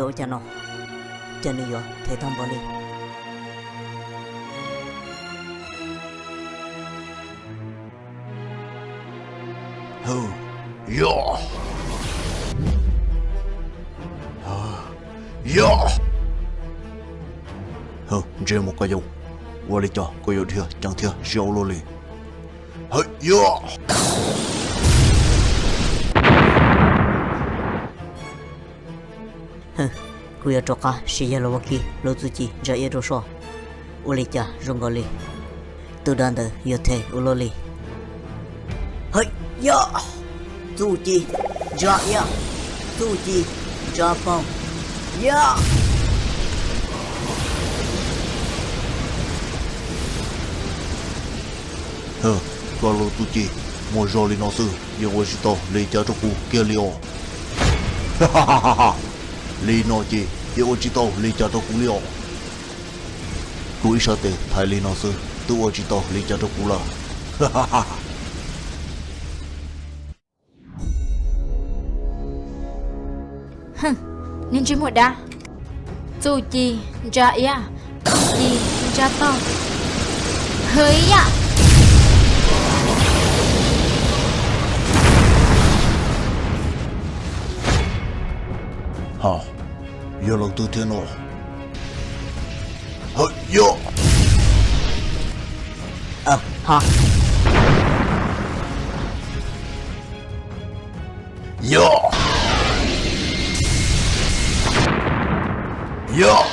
Ua cas no, cas nws yuav them tag npaum li? Hwm, yog, yog, ntsej muag koj yau, ua li cas koj yuav dhia ceev thiab siab ua luaj li? Hwm, yog. Kuv yuav rov qab siv yawg los ua kiag lub txuj ci ntsa iab rau soj. Ua li cas zoo nkaus li tus dab ntawd yuav them ua luaj li? Hwm, yog, txuj ci ntsa iab, txuj ci ntsa paug, yog. Koj lub txuj ci muaj zog li no xwb yeej ua tsis tau li cas rau kuv kiag li os. Li no ces yeej ua tsis tau li cas rau kuv li os. Kuv ib sab tes thaiv li no xwb twb ua tsis tau li cas rau kuv lawm. Niag ntsej muag dab, txuj ci ntsa iab, txuj ci ntsa paug, hwm, yog. Ha, yog leej twg thiab no? Hwm, yog. Ha, yog, yog.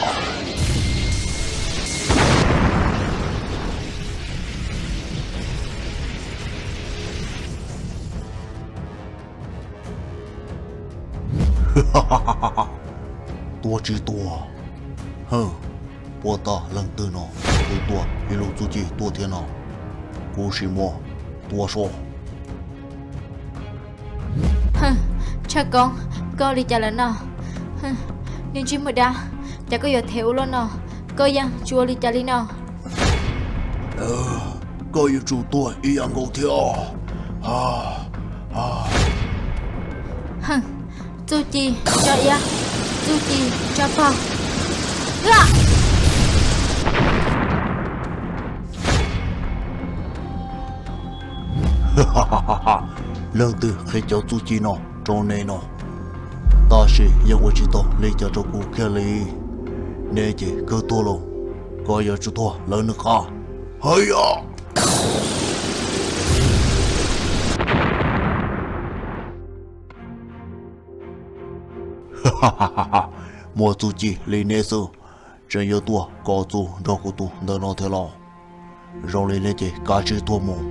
Tua tsis tuag. Hwm, puas tas leej twg no kuj tua ib lub txuj ci tuag thiab no. Kuv sim muab tua soj. Tshaj Koob, koj ua li cas lawm no? Niag ntsej muag dab, cas koj yuav them ua luaj no? Koj yeej tsis ua li cas li no. Koj yuav tsum tuag ib yam nkaus thiab. Txuj ci ntsa iab, txuj ci ntsa paug. Leej twg qhia cov txuj ci no rau neb no? Tab sis yeej ua tsis tau li cas rau kuv kiag li. Neb ces kawg tuag lauj, koj yuav tsum tuag lawv nws qab. Hwm, yog. Muaj txuj ci li neb xwb, tseem yuav tuaj kov txuj nrog kuv tus ntawm no thiab los? Zoo li neb ces kav tsij tuag mus.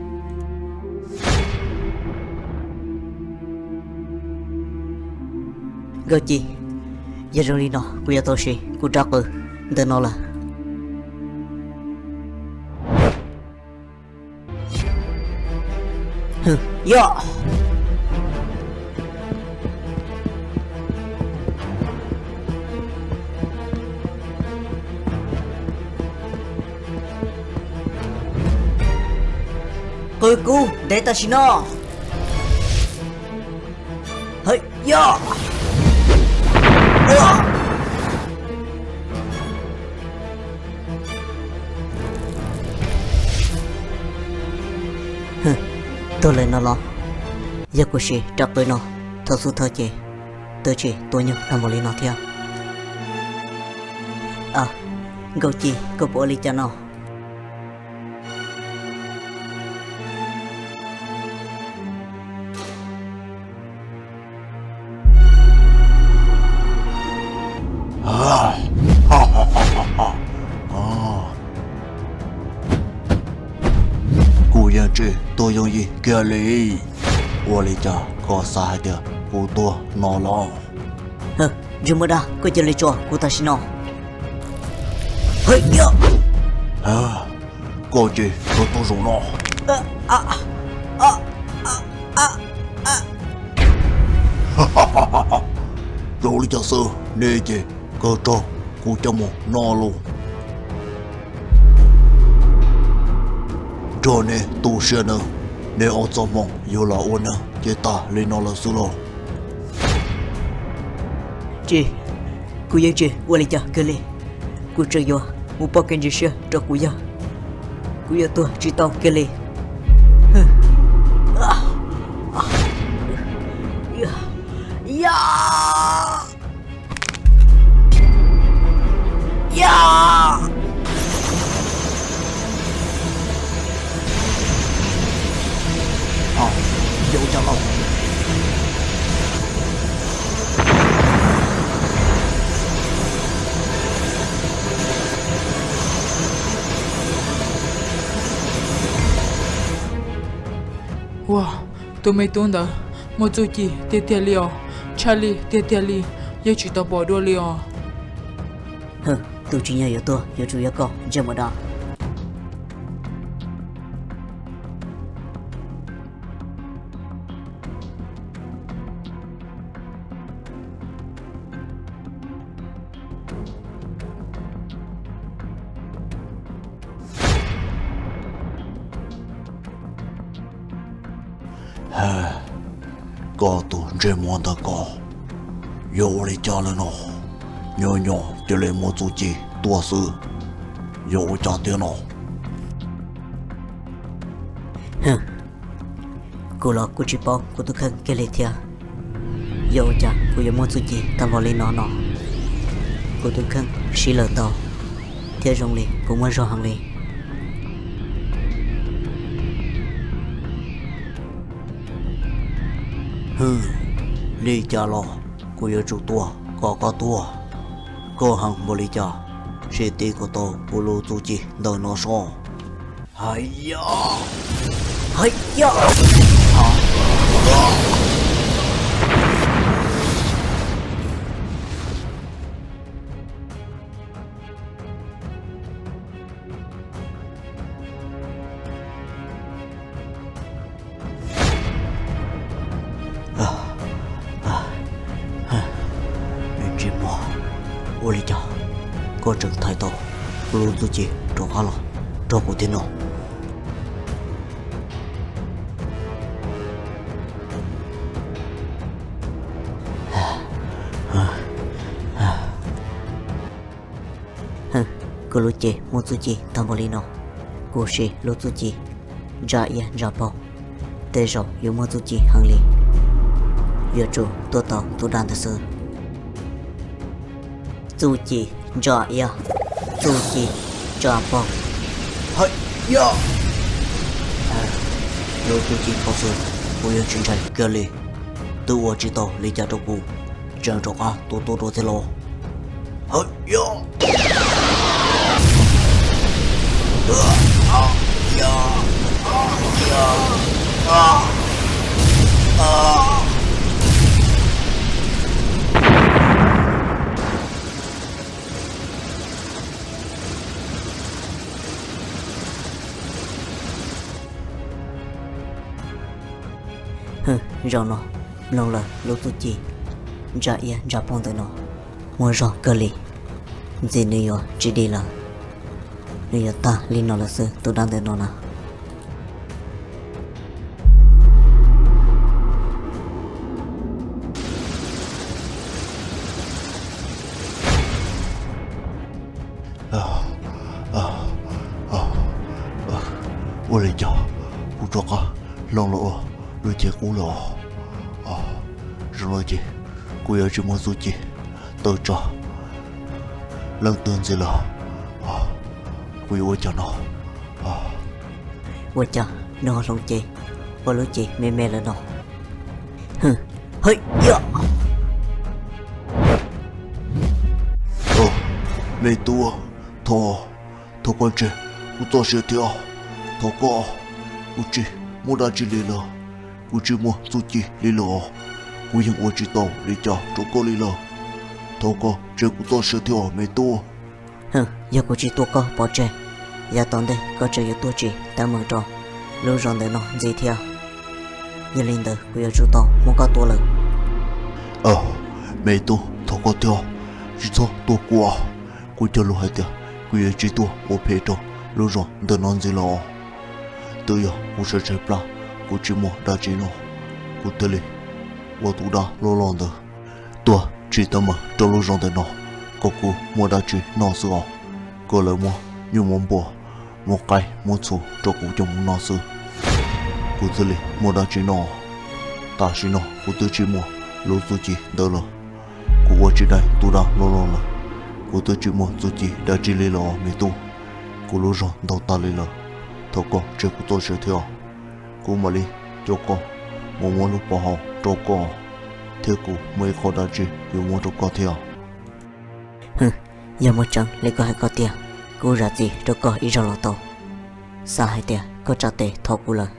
Nkauj Ci, yog zoo li no kuv yuav tau siv kuv rab qws ntawm no lawm. Yog. Qw kuv ntev tam sim no. Hwm, yog. Tuag lawm no los? Yog kuv siv rab qws no, thaum xub thawj ces twb tsis tua nyuj tag npaum li no thiab. Nkauj Ci, koj puas ua li cas no? Kuv yeej tsis tuag yooj yim kiag li. Ua li cas koj xav hais tias kuv tuag no los? Ntsej muag dab, koj cia li tso kuv tam sim no. Koj ces koj tuag zaum no. Zoo li cas xwb, neb ces kawg raug kuv coj mus noj lauj. Nrog neb tu siab nawb, neb ob txoj hmoo yuav los ua neeg ces tag li no lawm xwb lauj. Tsis, Kuv yeej tsis ua li cas kiag li, kuv tseem yuav mus pom kev ntseeg siab rau kuv yawg, kuv yuav tuag tsis tau kiag li. Ua, tus me tub ntawd muaj txuj ci tiag tiag li os, tshaj li tiag tiag li, yeej tsis tau pom dua li os. Tus tsis nyiam yuav tuag yuav tsum yog koj, ntsej muag dab. Koj tus ntsej muag ntawm koj, yuav ua li cas lawm no? Nyob nyob cia li muaj txuj ci tuaj xwb, yuav ua cas tiag no? Kuv los kuj tsis paub kuv tus kheej kiag li thiab. Yog ua cas kuv yuav muaj txuj ci tag npaum li no no? Kuv tus kheej siv lawm ntau, thiab zoo li kuv muaj zog heev li. Li cas los kuv yuav tsum tuaj kom koj tuag. Koj heev npaum li cas, sim tiv kom tau kuv lub txuj ci ntawm no soj. Hais yog, hais yog. Me ntsej muag, ua li cas koj tseem thaiv tau kuv lub txuj ci rov qab los rau kuv thiab no? Kuv lub cev muaj txuj ci tag npaum li no, kuv siv lub txuj ci ntsa iab ntsa paug, tej zaum yuav muaj txuj ci heev li, yuav tsum tuaj tau tus dab ntawd xwb. Txuj ci ntsa iab, txuj ci ntsa paug. Hais yog, lub txuj ci paug xwb, kuv yuav tsis ntshai kiag li. Twb ua tsis tau li cas rau kuv, tseem rov qab tuaj tuaj dua thiab los. Hais yog. Zaum no mloog lawm lub txuj ci ntsa iab ntsa paug ntawm no, muaj zog kawg li. Ntxim nws yuav tsis dim lawm, nws yuav tag li no lawm xwb tus dab ntawm no na. Ua li cas kuv rov qab hloov los ua lub cev qub lawm os? Zaum no ces kuv yuav tsis muaj txuj ci tawm tsam leej twg ntxiv lawm. Kuv yuav ua cas no? Ua cas nws ho hloov cev ua lub cev me me lawm no? Hwm, hwm, yog. Me tub, thov, thov koj tseg kuv txoj sia thiab. Thov koj, kuv tsis muaj dab tsi li lawm, kuv tsis muaj txuj ci li lawm os. Kuv yeej ua tsis tau li cas rau koj li lawm. Thov koj tseg kuv txoj sia thiab os me tub. Yog kuv tsis tua koj pov tseg, yav tom ntej koj tseem yuav tuaj tsim teeb meem rau lub zos ntawm no ntxiv thiab. Yog li ntawd kuv yuav tsum tau muab koj tua lawm. Me tub, thov koj thiab, tsis txhob tua kuv. Kuv cog lus hais tias kuv yuav tsis tuaj ua phem rau lub zos ntawm no ntxiv los. Twb yog kuv sawv tsees plab, kuv tsis muaj dab tsi noj, kuv thiaj li ua tus dab loj loj ntawd tuaj tsim teeb meem rau lub zos ntawm no. kom kuv muaj dab tsi noj xwb os. Kom lawv muab nyuj muab npua, muab qaib muab txhuv rau kuv coj mus noj xwb, kuv thiaj li muaj dab tsi noj. Tam sim no kuv twb tsis muaj lub txuj ci ntawd lawm. Kuv ua tsis dai tub dab loj loj lawm, kuv twb tsis muaj txuj ci dab tsi li lawm os me tub. Kuv lub zog ntau tag li lawm. Thov koj tseg kuv txoj sia thiab, kuv mam li coj koj mus muab lub pov haum rau koj, thiab kuv muaj ib qho dab tsi yuav muab rau koj thiab. Hwm, yog muaj tseeb li koj hais ko tiag, kuv zam txim rau koj ib zaug los tau. Xav hais tias koj tsa tes thov kuv lawm,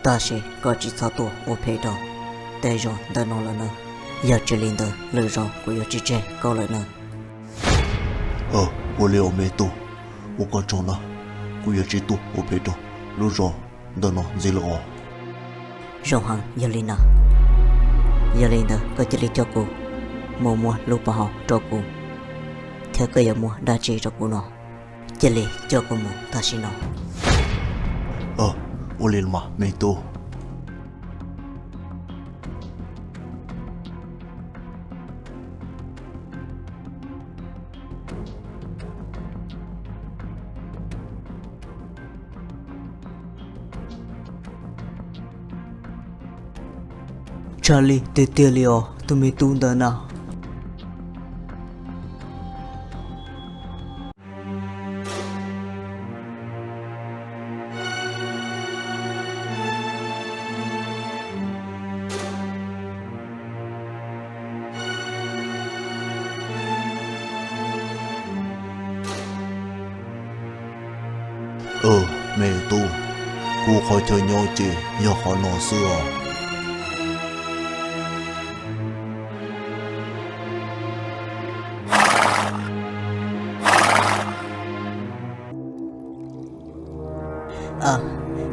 tab sis koj tsis txhob tuaj ua phem rau tej zos ntawm no lawm na. Yog tsis li ntawd lwm zaus kuv yuav tsis tseg koj lawm na. Ua li os me tub, ua koj tsaug na, kuv yuav tsis tuaj ua phem rau lub zos ntawm no ntxiv lawm os. Zoo heev, yog li na, yog li ntawd koj cia li coj kuv mus muab lub pov haum rau kuv, thiab koj yuav muab dab tsi rau kuv no, cia li coj kuv mus tam sim no. Ua li los mas me tub. Tshaj li tiag tiag li os tus me tub ntawd na. Me tub, kuv qhov chaw nyob ces yog qhov no xwb os.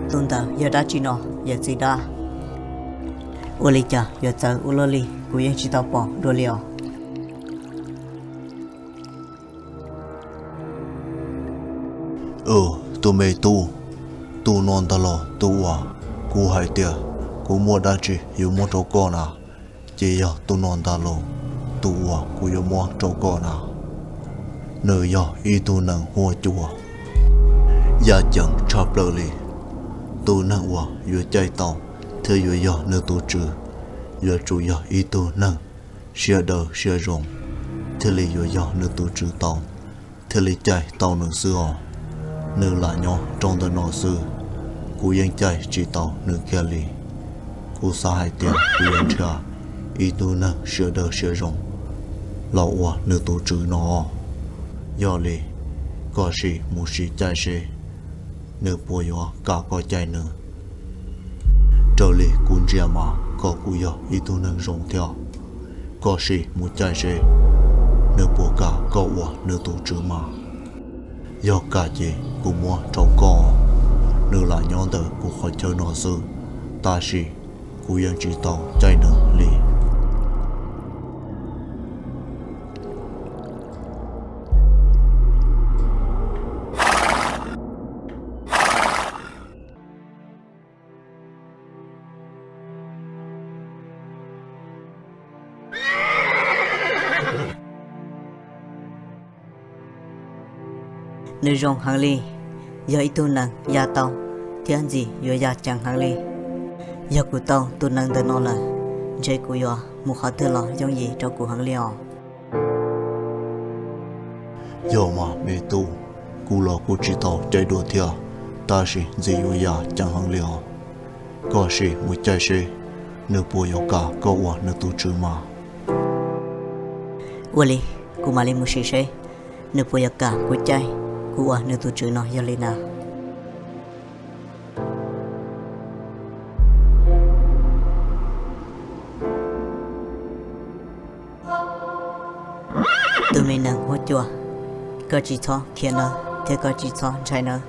Tus ntawd yog dab tsi no yawm txiv dab? Ua li cas yuav txawv ua luaj li, kuv yeej tsis tau pom dua li os. Tus me tub, tus no ntag los tus uas kuv hais tias kuv muaj dab tsi yuav muab rau koj na, ces yog tus no ntag los tus uas kuv yuav muab rau koj na. Nws yog ib tug nees huaj cua, yaj ceev tshaj plaws li. Tus neeg uas yuav caij tau thiab yuav yog nws tus tswv, yuav tsum yog ib tug neeg siab dawb siab zoo, thiaj li yuav yog nws tus tswv tau, thiaj li caij tau nws xwb os. Nws lam nyob rau ntawm no xwb, kuv yeej caij tsis tau nws kiag li. Kuv xav hais tias kuv yuav nrhiav ib tug neeg siab dawb siab zoo los ua nws tus tswv no. Yog li, koj sim mus sim caij seb nws puas yuav kam koj caij nws. Raws li kuv ntsia mas koj kuj yog ib tug neeg zoo thiab. Koj sim mus caij seb nws puas kam koj ua nws tus tswv mas. Yog kam ces kuv muab rau koj. Nws lam nyob ntawm kuv qhov chaw no xwb, tab sis kuv yeej tsis tau caij nws li. Nws zoo heev li, yog ib tug nees ya tau thiab ntxim yuav ya ceev heev li. Yog kuv tau tus nees ntawm no lawm, ntshe kuv yuav mus qhov twg los yooj yim rau kuv heev li os. Yog mas me tub, kuv los kuj tsis tau caij dua thiab, tab sis ntxim yuav ya ceev heev li os. Koj sim mus caij seb nws puas yuav kam koj ua nws tus tswv mas. Ua li, kuv mam li mus sim seb nws puas yuav kam kuv caij, kuv ua nws tus tswv no yog li na. Tus me nees huab cua, koj tsis txhob khiav nawb thiab koj tsis txhob ntshai nawb.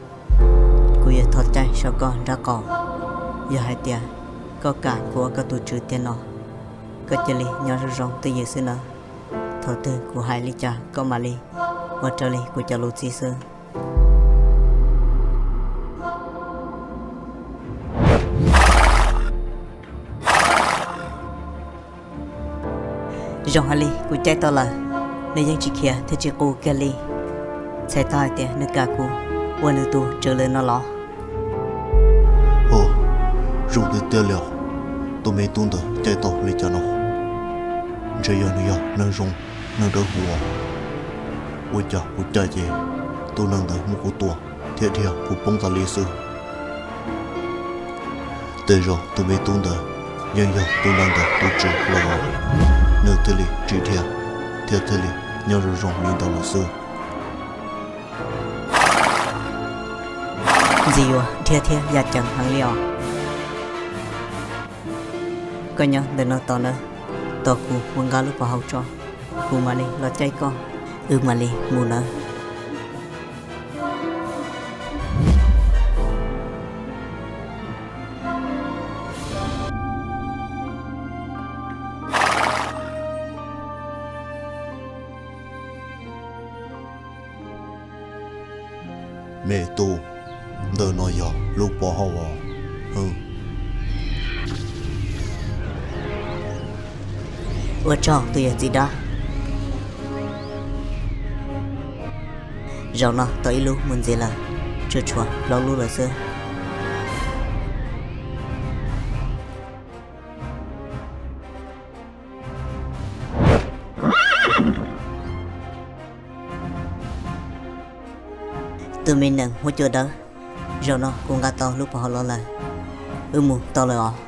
Kuv yuav thov caij saum koj nraub qaum. Yog hais tias koj kam kuv ua koj tus tswv tiag no, koj cia li nyob zoo zoo twj ywm xwb nawb. Thaum twg kuv hais li cas koj mam li ua raws li kuv cov lus txib xwb. Zoo hais li kuv caij tau lawm. Nws yeej tsis khiav thiab tsis qus kiag li. Txhais tau hais tias nws kam kuv ua nws tus tswv lawm no los? Ua, zoo tiag tiag li os. Tus me tub ntawd caij tau li cas no? Ntshe yog nws yog neeg zoo, neeg dawb huv. Ua cas kuv caij ces tus neeg ntawd muab kuv tua thiab dhia kuv poob tas li xwb. Tej zaum tus me tub ntawd yeej yog tus neeg ntawd tus tswv los, nws thiaj li tsim dhia thiab thiaj li nyob zoo zoo li ntawd lawm xwb. Ntxim yuav dhia thiab ya ceev heev li os. Koj nyob ntawm no tos nawb, tos kuv mus nqa lub pov haum tso, kuv mam li los caij koj, wb mam li mus nawb. Me tub, ntawm no yog lub pov haum os. Ua tsaug tus yawm txiv dab. Zaum no tau ib lub mus ntxiv lawm, tsuas tshuav plaub lub lawm xwb. Tus me nees huab cua dawb, zaum no kuv nqa tau lub pov haum los lawm, wb mus tau lawm os.